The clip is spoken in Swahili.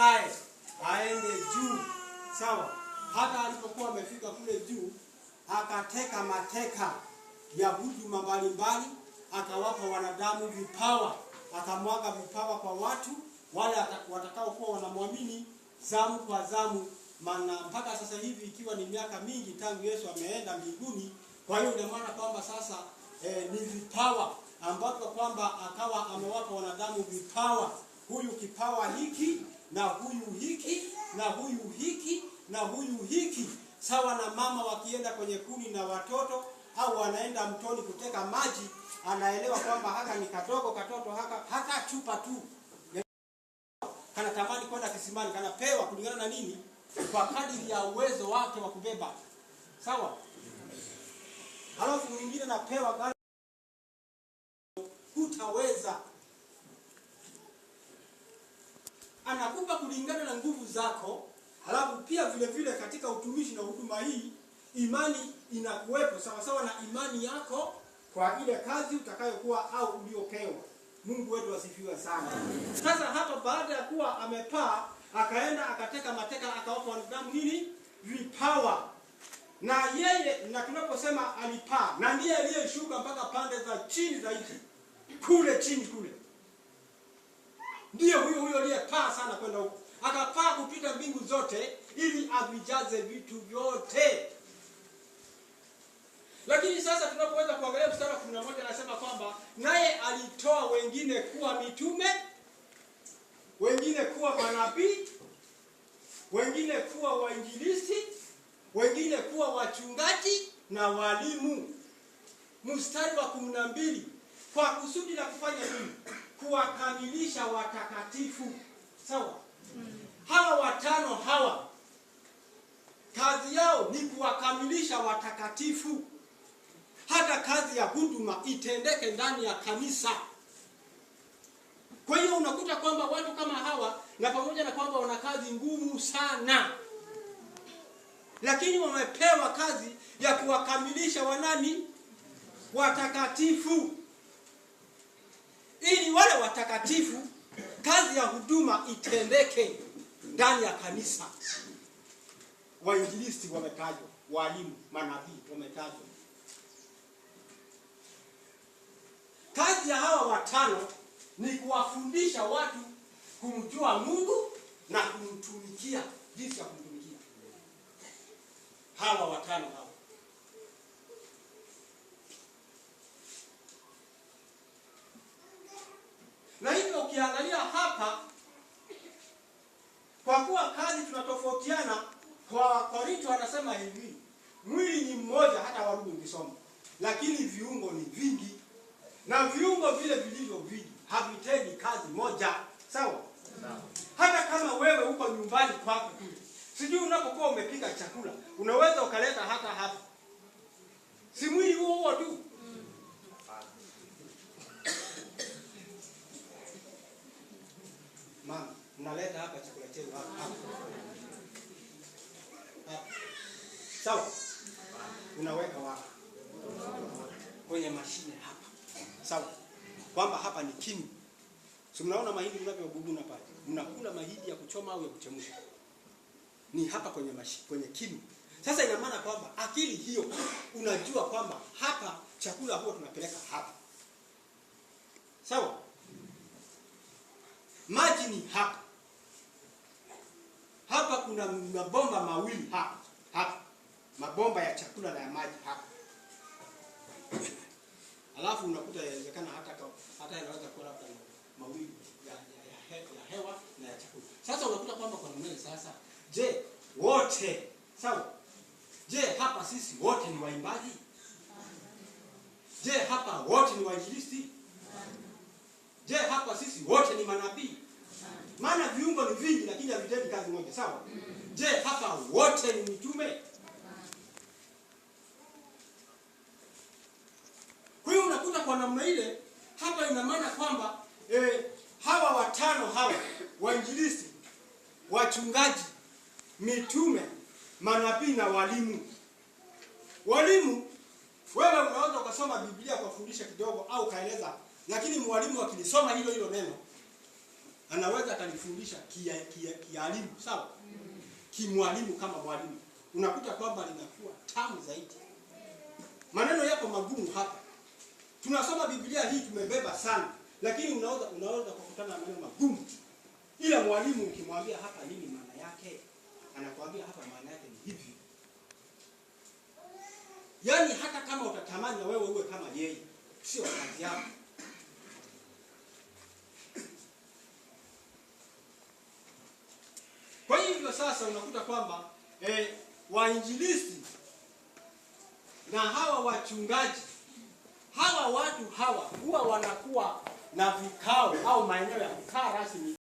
Aende juu. Sawa. Hata alipokuwa amefika kule juu, akateka mateka ya huduma mbalimbali, akawapa wanadamu vipawa, akamwaga vipawa kwa watu wale watakaokuwa wanamwamini zamu kwa zamu. Maana mpaka sasa hivi ikiwa ni miaka mingi tangu Yesu ameenda mbinguni. Kwa hiyo ina maana kwamba sasa ni vipawa ambapo kwamba akawa amewapa wanadamu vipawa, huyu kipawa hiki na huyu hiki na huyu hiki na huyu hiki, sawa na mama wakienda kwenye kuni na watoto au wanaenda mtoni kuteka maji, anaelewa kwamba haka ni kadogo katoto haka hata chupa tu kanatamani kwenda kisimani, kanapewa kulingana na nini? Kwa kadiri ya uwezo wake wa kubeba, sawa. Halafu mwingine napewa hutaweza, anakupa kulingana na nguvu zako. Halafu pia vile vile katika utumishi na huduma hii imani inakuwepo sawa sawa na imani yako kwa ile kazi utakayokuwa au uliopewa. Mungu wetu asifiwe sana. Sasa hapa baada ya kuwa amepaa, akaenda akateka mateka, akawapa wanadamu nini? Vipawa. Na yeye, na tunaposema alipaa, na ndiye aliyeshuka mpaka pande za chini zaidi, kule chini kule, ndiye huyo huyo aliyepaa sana kwenda huko, akapaa kupita mbingu zote ili avijaze vitu vyote. Lakini sasa tunapoweza kuangalia mstari wa 11 anasema kwamba naye alitoa wengine kuwa mitume, wengine kuwa manabii, wengine kuwa wainjilisti, wengine kuwa wachungaji na walimu. Mstari wa 12, kwa kusudi la kufanya nini? Kuwakamilisha watakatifu. Sawa? Hawa watano hawa kazi yao ni kuwakamilisha watakatifu, hata kazi ya huduma itendeke ndani ya kanisa. Kwa hiyo unakuta kwamba watu kama hawa, na pamoja na kwamba wana kazi ngumu sana, lakini wamepewa kazi ya kuwakamilisha wanani? Watakatifu, ili wale watakatifu kazi ya huduma itendeke ndani ya kanisa. Wainjilisti wametajwa, walimu, manabii wametajwa. Kazi ya hawa watano ni kuwafundisha watu kumjua Mungu na kumtumikia, jinsi ya kumtumikia. Hawa watano hawa. Na hivyo ukiangalia hapa, kwa kuwa kazi tunatofautiana, kwa Korinto anasema hivi, mwili ni mmoja, hata Warumi ukisoma, lakini viungo ni vingi, na viungo vile vilivyo vingi havitendi kazi moja. Sawa? Hata kama wewe uko nyumbani kwako kule, sijui unapokuwa umepika chakula, unaweza ukaleta hata hapa, si mwili huo huo tu? Mama, mnaleta hapa chakula chenu hapa hapa. Hapa. Sawa? Unaweka wapi? Kwenye mashine hapa. Sawa? Kwamba hapa ni kinu. Si mnaona mahindi mnavyobubuna pale? Mnakula mahindi ya kuchoma au ya kuchemsha. Ni hapa kwenye mashine, kwenye kinu. Sasa ina maana kwamba akili hiyo unajua kwamba hapa chakula huwa tunapeleka hapa. Sawa? Maji ni hapa. Hapa kuna mabomba mawili hapa. Hapa. Mabomba ya chakula na ya maji hapa. Alafu unakuta inawezekana hata yanaweza kuwa labda mawili ya hewa na ya chakula. Sasa unakuta kwamba kwa nini sasa? Je, wote sawa? Je, hapa sisi wote ni waimbaji? Je, hapa wote ni wainjilisti? Je, hapa sisi wote ni manabii? Maana viungo ni vingi lakini havitendi kazi moja, sawa? Je, hapa wote ni mitume? Kwa hiyo unakuta kwa namna ile hapa ina maana kwamba hawa watano hawa wainjilisti, wachungaji, mitume, manabii na walimu. Walimu, wewe unaweza ukasoma Biblia kwa kufundisha kidogo au kaeleza, lakini mwalimu akilisoma hilo hilo neno Anaweza akalifundisha kialimu, sawa? Kimwalimu kama mwalimu. Unakuta kwamba linakuwa tamu zaidi. Maneno yako magumu hapa. Tunasoma Biblia hii tumebeba sana, lakini unaweza kukutana na maneno magumu. Ila mwalimu ukimwambia hapa nini maana yake, anakuambia hapa maana yake ni hivi. Yaani hata kama utatamani na wewe uwe kama yeye, sio kazi yako. Kwa hivyo sasa unakuta kwamba wainjilisti na hawa wachungaji, hawa watu hawa huwa wanakuwa na vikao au maeneo ya kukaa rasmi.